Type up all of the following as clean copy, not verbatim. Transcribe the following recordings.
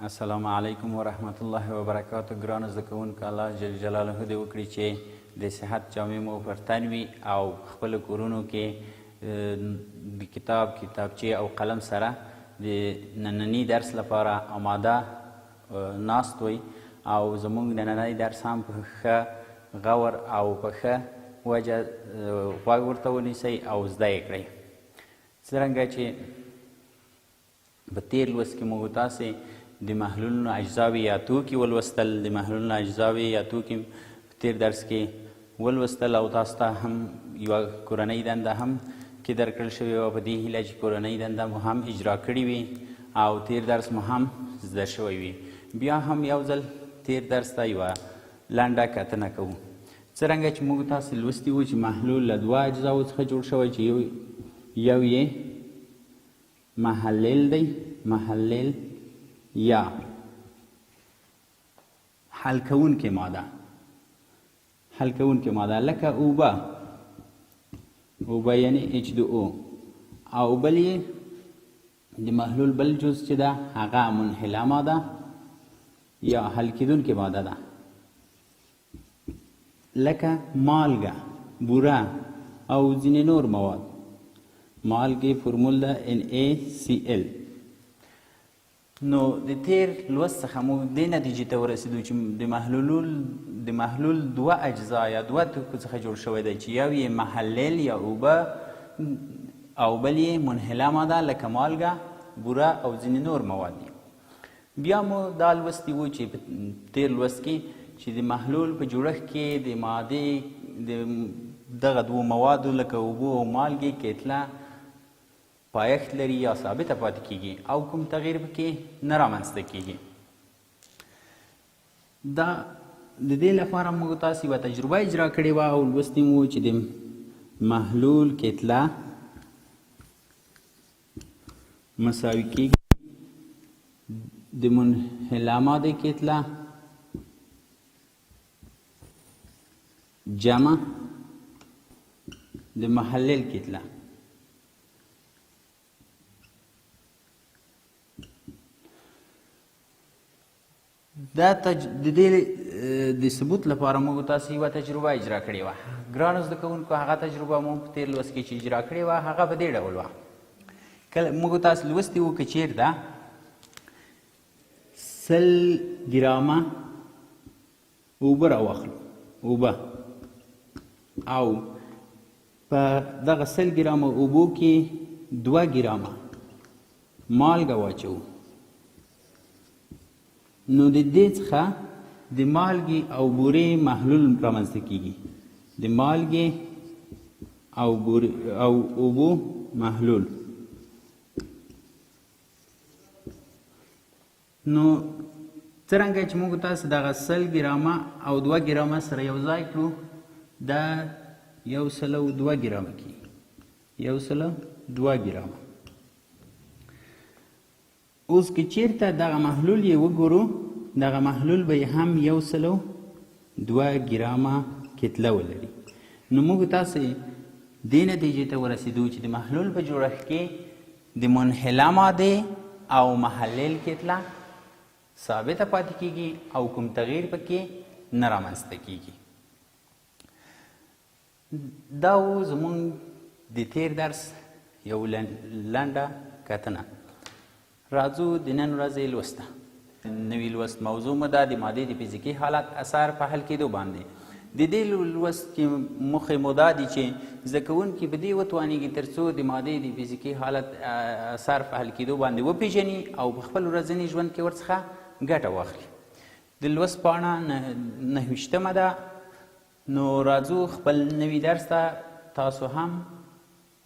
السلام علیکم ورحمت الله وبرکاته. ګرانو زده کوونکو، الله جل جلاله دې وکړي چې د صحت جامې مو پر تن وي او خپلو کورونو کې د کتاب، کتابچې او قلم سره د ننني درس لپاره آماده ناست وئ او زموږ نننی درس هم په ښه غور او په ښه وجه غوږ ورته ونیسئ او زده یې کړئ. څرنګه چې په تېر لوست کې موږ تاسې د محلولونو اجزاوې یا توکي ولوستل، د محلولونو اجزاوې یا توکي په تېر درس کې ولوستل او تاسو ته هم یوه کورنۍ دنده هم کې درکړل شوې وه، په دې هیله چې کورنۍ دنده مو هم اجرا کړې وي او تېر درس مو هم زده شوی وي. بیا هم یو ځل تېر درس ته یوه لنډه کتنه کوو. څرنګه چې موږ تاسې لوستي وو چې محلول له دوه اجزاوو څخه جوړ شوی چې یو یې محلل دی، محلل یا حل کوونکې ماده، حل کوونکې ماده لکه اوبه، اوبه یعنی H2O، او بل یې د محلول بل جز چې ده هغه منحله ماده یا حل کېدونکې ماده ده لکه مالګه، بوره او ځینې نور مواد. مالګې فرمول ده NaCl. نو د تیر لوست څخه موږ دې نتیجې ته ورسېدو چې د محلول دوه اجزا یا دوه توکو څخه جوړ شوی دی چې یو یې محلل یا اوبه او بل یې منحله ماده لکه مالګه، بوره او ځینې نور مواد دي. بیا مو دا لوستي وو چې په تیر لوست کې چې د محلول په جوړښت کې د مادې د دغه دوو موادو لکه اوبو او مالګې کتله پایښت لري یا ثابته پاتې کیږي او کوم تغییر پکې نه رامنځته کیږي. دا د دې لپاره موږ تاسو یوه تجربه اجرا کړې وه او لوستي مو چې د محلول کتله مساوي کیږي د منحله مادې کتله جمع د محلل کتله. دا د دې د ثبوت لپاره موږ تاسو یوه تجربه اجرا کړې وه. ګرانو زده کوونکو، هغه تجربه مو په تېر لوست کې چې اجرا کړې وه هغه په دې ډول وه. کله موږ تاسو لوستي وو که چېرته 100 ګرامه اوبه راواخلو، اوبه، او په دغه 100 ګرامه اوبو کې 2 ګرامه مالګه واچوو، نو د دې څخه د مالګې او بورې محلول رامنځته کیږي، د مالګې او بورې او اوبو محلول. نو څرنګه چې موږ تاسو دغه 100 ګرامه او 2 ګرامه سره یو ځای کړو، دا 102 ګرامه کیږي، 102 ګرامه. اوس که چیرته دغه محلول یې وګورو، دغه محلول به یې هم 102 ګرامه کتله ولري. نو موږ تاسې دې نتیجې ته ورسېدو چې د محلول په جوړښت کې د منحله مادې او محلل کتله ثابته پاتې کیږي او کوم تغییر پکې نه رامنځته کیږي. دا و زموږ د تیر درس یو لنډه کتنه. راځو د نن ورځې لوست ته. نوي لوست موضوع مو ده د مادې د فزیکي حالت اثر په حل کېدو باندې. د دې لوست کې موخې مو دا دي چې زده کوونکي په دې وتوانېږي تر څو د مادې د فزیکي حالت اثر په حل کېدو باندې وپېژني او په خپل ورځني ژوند کې ورڅخه ګټه واخلي. د لوست پاڼه 29مه ده. نو راځو خپل نوي درس ته، تاسو هم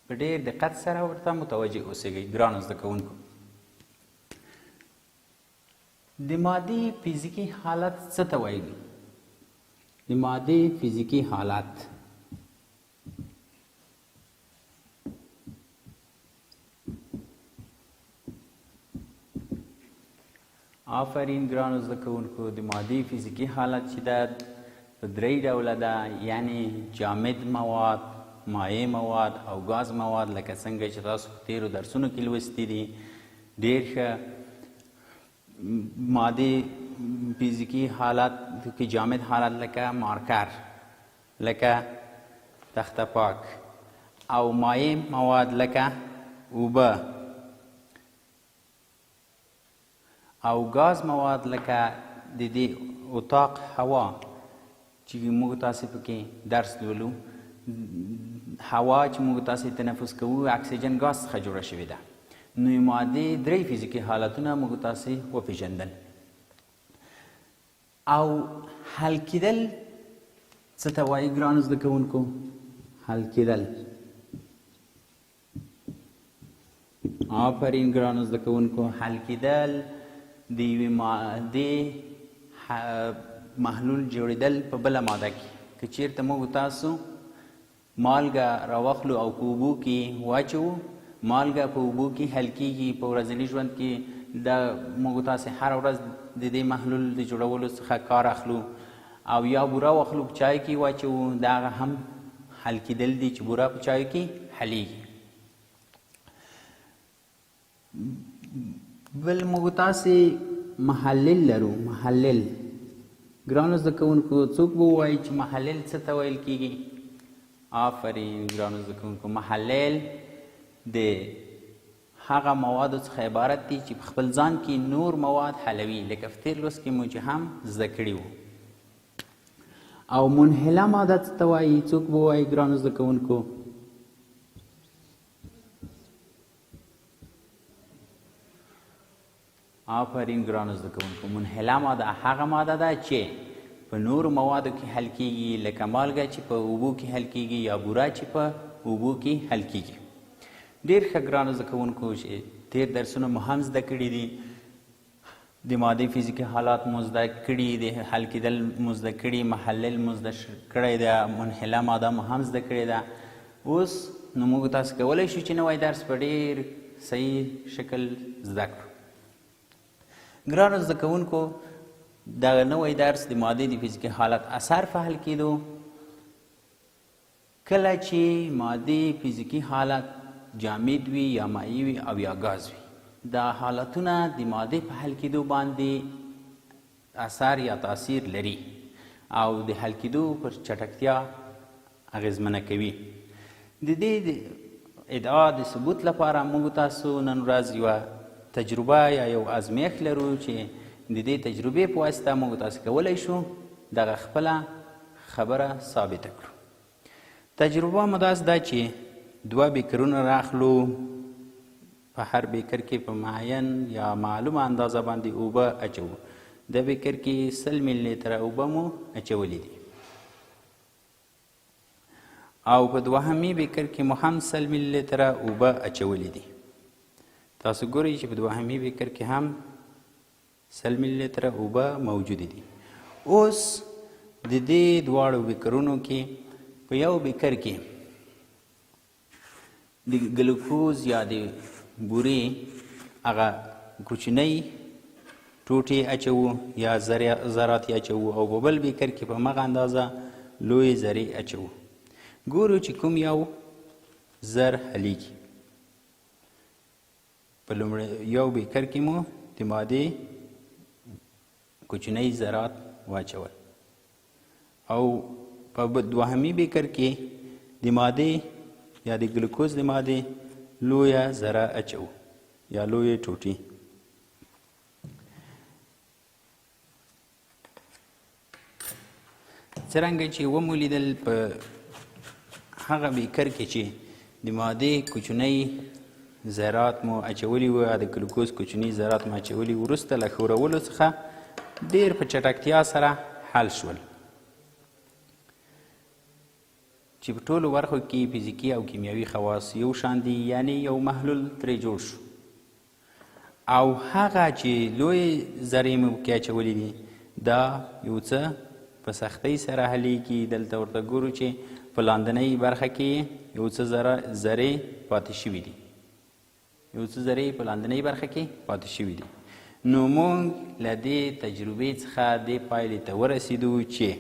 په ډېر دقت سره ورته متوجه اوسېږئ. ګرانو زده کوونکو، د مادې فزیکي حالت څه ته وایي؟ د مادې فزیکي حالت آفرین ګرانو زده کوونکو، د مادې فزیکي حالت چې ده په درې ډوله ده، یعنی جامد مواد، مایع مواد او ګاز مواد، لکه څنګه چې تاسو په تیرو درسونو کې لوستي دي. ډیر ښه. مادې فزیکي حالت کې جامد حالت لکه مارکر، لکه تخته پاک، او مایع مواد لکه اوبه، او ګاز مواد لکه د دې اتاق هوا چې موږ تاسې پکې درس لولو. هوا چې موږ تاسې تنفس کوو اکسیجن ګاز څخه جوړه شوې ده. نو مادې درې فزیکي حالتونه موږ تاسې وپېژندل. او حل کېدل څه ته وایي ګرانو زده کوونکو؟ حل کېدل، آفرین ګرانو زده کوونکو، حل کېدل د یوې مادې محلول جوړېدل په بله ماده کې. که چیرته موږ تاسو مالګه راواخلو او په اوبو کې واچوو، مالګه په اوبو کې حل کیږي. په ورځني ژوند کې دا موږ تاسې هره ورځ د دې محلول د جوړولو څخه کار اخلو. او یا بوره واخلو په چای کې واچوو، دا هغه هم حل کېدل دي چې بوره په چایو کې حلیږي. بل موږ تاسې محلل لرو. محلل ګرانو زده کوونکو، څوک به ووایي چې محلل څه ته ویل کیږي؟ آفرین ګرانو زده کوونکو، محلل د هغه موادو څخه عبارت دي چې په خپل ځان کې نور مواد حلوي، لکه په تېر لوست کې مو چې هم زده کړي وو. او منحله ماده څه ته وایي؟ څوک به ووایي ګرانو زده کوونکو؟ آفرین ګرانو زده کوونکو، منحله ماده هغه ماده ده چې په نورو موادو کې حل کیږي، لکه مالګه چې په اوبو کې حل کیږي یا بوره چې په اوبو کې حل کیږي. ډېر ښه ګرانو زده کوونکو، چې تېر درسونه مو هم زده کړي دي، د مادې فزیکي حالات مو زده کړي، د حل کېدل مو زده کړي، محلل مو زده کړی ده، منحله ماده مو هم زده کړې ده. اوس نو موږ تاسو کولی شو چې نوی درس په ډېر صحیح شکل زده کړو. ګرانو زده کوونکو، دغه نوی درس د مادې د فزیکي حالت اثر په حل کېدو. کله چې مادې فزیکي حالت جامد وي یا مایع وي او یا ګاز وي، دا حالتونه د مادې په حل کېدو باندې اثر یا تاثیر لري او د حل کېدو پر چټکتیا اغېزمنه کوي. د دې ادعا د ثبوت لپاره موږ تاسو نن ورځ یوه تجربه یا یو ازمیښت لرو چې د دې تجربې په واسطه موږ تاسو کولی شو دغه خپله خبره ثابته کړو. تجربه مو داسې ده چې دوه بیکرونه راخلو، په هر بیکر کې په معین یا معلومه اندازه باندې اوبه اچوو. د بیکر کې 100 ملي لیتره اوبه مو اچولې دي او په دوهمي بیکر کې مو هم 100 ملي لیتره اوبه اچولې دي. تاسو ګورئ چې په دوهمي بیکر کې هم 100 ملي لیتره اوبه موجودې دي. اوس د دې دواړو بیکرونو کې په یو بیکر کې د ګلوکوز یا د بورې هغه کوچنۍ ټوټې اچوو یا ذرات یې اچوو او په بل بیکر کې په همغه اندازه لویې ذرې اچوو. ګورو چې کوم یو زر حلیږي. په لومړی یو بیکر کې مو د مادې کوچنۍ ذرات واچول او په دوهمي بیکر کې د مادې یا د ګلوکوز د مادې لویه ذره اچوو یا لویې ټوټې. څرنګه چې ومو لیدل په هغه بیکر کې چې د مادې کوچنۍ ذرات مو اچولي وو یا د ګلوکوز کوچني ذرات مو اچولي، وروسته له ښورولو څخه ډېر په چټکتیا سره حل شول چې په ټولو برخو کې فزیکي او کیمیاوي خواص یو شان دي، یعنی یو محلول ترې جوړ شو. او هغه چې لوی ذرې مو پکې اچولې دي دا یو څه په سختۍ سره حلیږي. دلته ورته ګورو چې په لاندنۍ برخه کې یو څه ذرې پاتې شوي دي، یو څه ذرې په لاندنۍ برخه کې پاتې شوي دي. نو موږ له دې تجربې څخه دې پایلې ته ورسېدو چې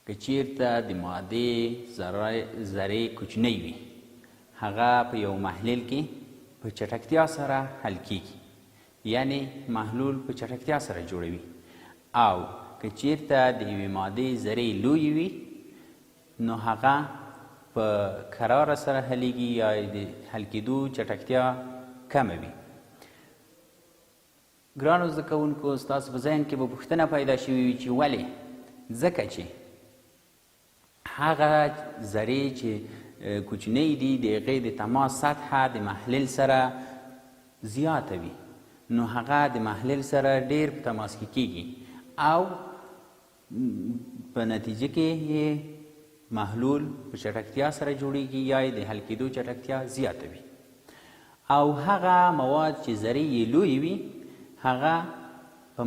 که چیرته د مادې ذرې کوچنۍ وي هغه په یو محلل کې په چټکتیا سره حل کیږي. یعنې محلول په چټکتیا سره جوړوي. او که چیرته د یوې مادې ذرې لویې وي نو هغه په کراره سره حلیږي یا د حل کېدو چټکتیا کمه وي. ګرانو زده کوونکو، ستاسو په ذهن کې به پوښتنه پیدا شوې وي چې ولې؟ ځکه چې هغه ذرې چې کوچنۍ دي د هغې د تماس سطحه د محلل سره زیاته وي، نو هغه د محلل سره ډیر په تماس کې کیږي او په نتیجه کې یې محلول په چټکتیا سره جوړیږي یا یې د حل کېدو چټکتیا زیاته وي. او هغه مواد چې ذرې یې لویې وي هغه په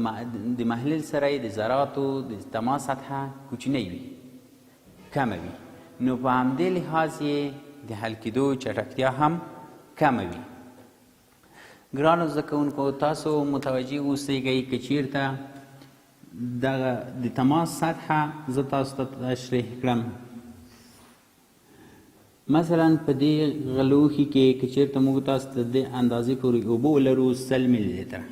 د محلل سره یې د ذراتو د تماس سطحه کوچنۍ وي، کمه وي، نو په همدې لحاظ یې د حل کېدو چټکتیا هم کمه وي. ګرانو زده کوونکو، تاسو متوجه اوسئ که چیرته دغه د تماس سطحه زه تاسو ته تشریح کړم. مثلا په دې غلوښي کې که چیرته موږ تاسو ته د اندازې پورې اوبه ولرو 100 ملي لیتره،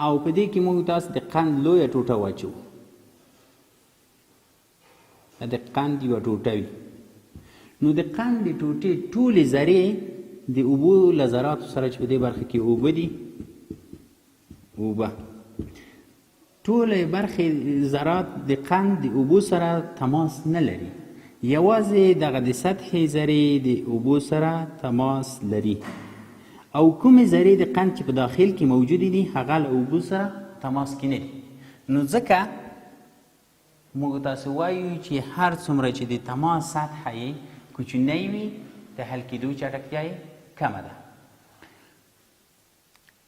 او په دې کې موږ تاسو د قند لویه ټوټه واچوو، د قند یوه ټوټه وي، نو د قند د ټوټې ټولې ذرې د اوبو له ذراتو سره چې په دې برخه کې اوبه دي، اوبه ټولې برخې ذرات د قند د اوبو سره تماس نه لري، یوازې دغه د سطحې ذرې د اوبو سره تماس لري، او کومې ذرې د قند چې په داخل کې موجودې دي هغه له اوبو سره تماس کې نه دي. نو ځکه موږ تاسو وایو چې هر څومره چې د تماس سطحه یې کوچنۍ وي د حل کېدو چټکتیا یې کمه ده.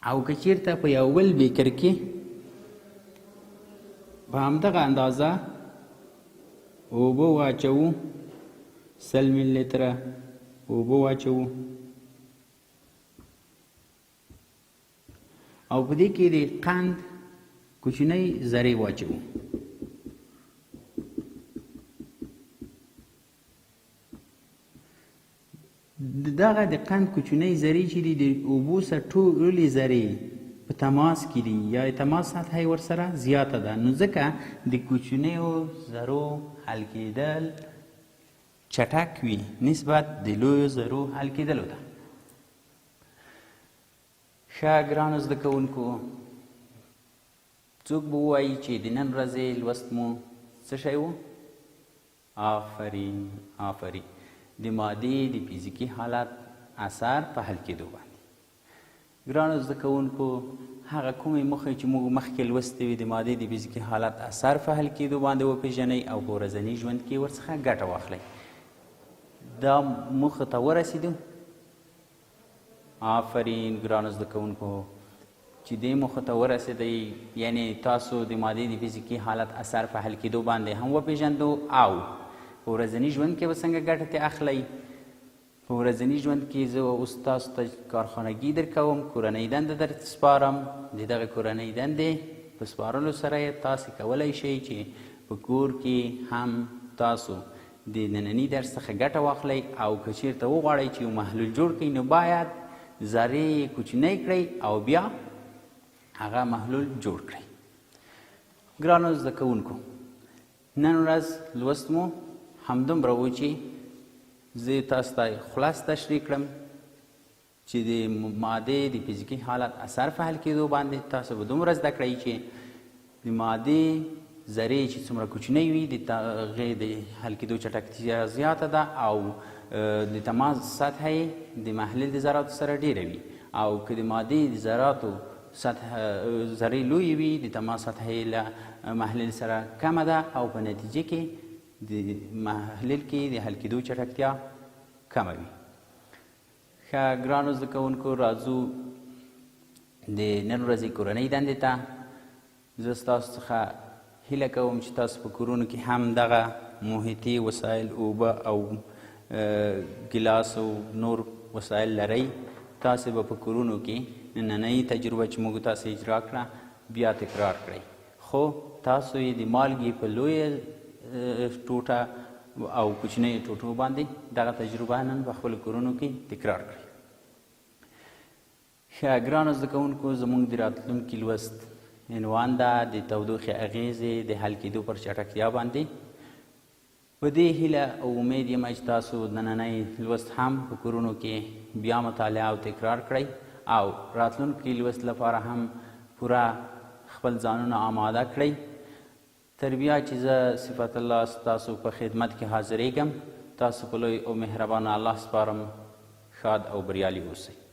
او که چیرته په یو بل بیکر کې په همدغه اندازه اوبه واچوو، 100 ملي لیتره اوبه واچوو، او په دې کې د قند کوچنۍ ذرې واچوو، دغه د قند کوچنۍ ذرې چې دي د اوبو سره ټولې ذرې په تماس کې دي یا تماس سطحه یې ورسره زیاته ده، نو ځکه د کوچنیو ذرو حل کېدل چټک وي نسبت د لویو ذرو حل کېدلو ته. ښه ګرانو زده کوونکو، څوک به ووایي چې د نن ورځې لوست مو څه شی و؟ آفرین آفرین، د مادې د فزیکي حالت اثر په حل کېدو باندې. ګرانو زده کوونکو، هغه کومې موخې چې موږ مخکې لوستې وي د مادې د فزیکي حالت اثر په حل کېدو باندې وپېژنئ او په ورځني ژوند کې ورڅخه ګټه واخلئ. دا موخه ته ورسېدو. آفرین ګرانو زده کوونکو چې دې موخه ته ورسېدئ، یعنې تاسو د مادې د فزیکي حالت اثر په حل کېدو باندې هم وپېژندو او په ورځني ژوند کې به څنګه ګټه ترې اخلئ. په ورځني ژوند کې زه اوس تاسو ته کارخانګي درکوم، کورنۍ دنده در سپارم. د دغه کورنۍ دندې په سپارلو سره تاسو کولی شئ چې په کور کې هم تاسو د ننني درس څخه ګټه واخلئ، او که چیرته وغواړئ چې یو محلول جوړ کړئ نو باید ذرې یې کوچنۍ کړئ او بیا هغه محلول جوړ کړئ. ګرانو زده کوونکو، نن ورځ لوست مو همدومره و چې زه تاسو ته خلاص تشریح کړم چې د مادې د فزیکي حالت اثر په حل کېدو باندې تاسو به دومره زده کړئ چې د مادې ذرې چې څومره کوچنۍ وي د هغې د حل کېدو چټکتیا زیاته ده او د تماس سطحه یې د محلل د ذراتو سره ډېره وي، او که د مادې د ذراتو سطح ذرې لویې وي د تماس سطحه یې له محلل سره کمه ده او په نتیجه کې د محلل کې د حل کېدو چټکتیا کمه وي. ښه ګرانو زده کوونکو، راځو د نن ورځې کورنۍ دندې ته. زه ستاسو څخه هیله کوم چې تاسو په کورونو کې هم دغه محیطي وسایل، اوبه او ګیلاس او نور وسایل لرئ. تاسو به په کورونو کې نننۍ تجربه چې موږ تاسو اجرا کړه بیا تکرار کړئ، خو تاسو یې د مالګې په لویه ټوټه او کوچنیو ټوټو باندې دغه تجربه نن په خپلو کورونو کې تکرار کړئ. ښه ګرانو زده کوونکو، زموږ د راتلونکي لوست عنوان ده د تودوخې اغېزې د حل کېدو پر چټکتیا باندې. په دې هیله او امید یم چې تاسو نننی لوست هم په کورونو کې بیا مطالعه او تکرار کړئ او راتلونکي لوست لپاره هم پوره خپل ځانونه آماده کړئ. تر بیا چې زه صفت الله ستاسو په خدمت کې حاضرېږم، تاسو په لوی او مهربانه الله سپارم. ښاد او بریالي اوسئ.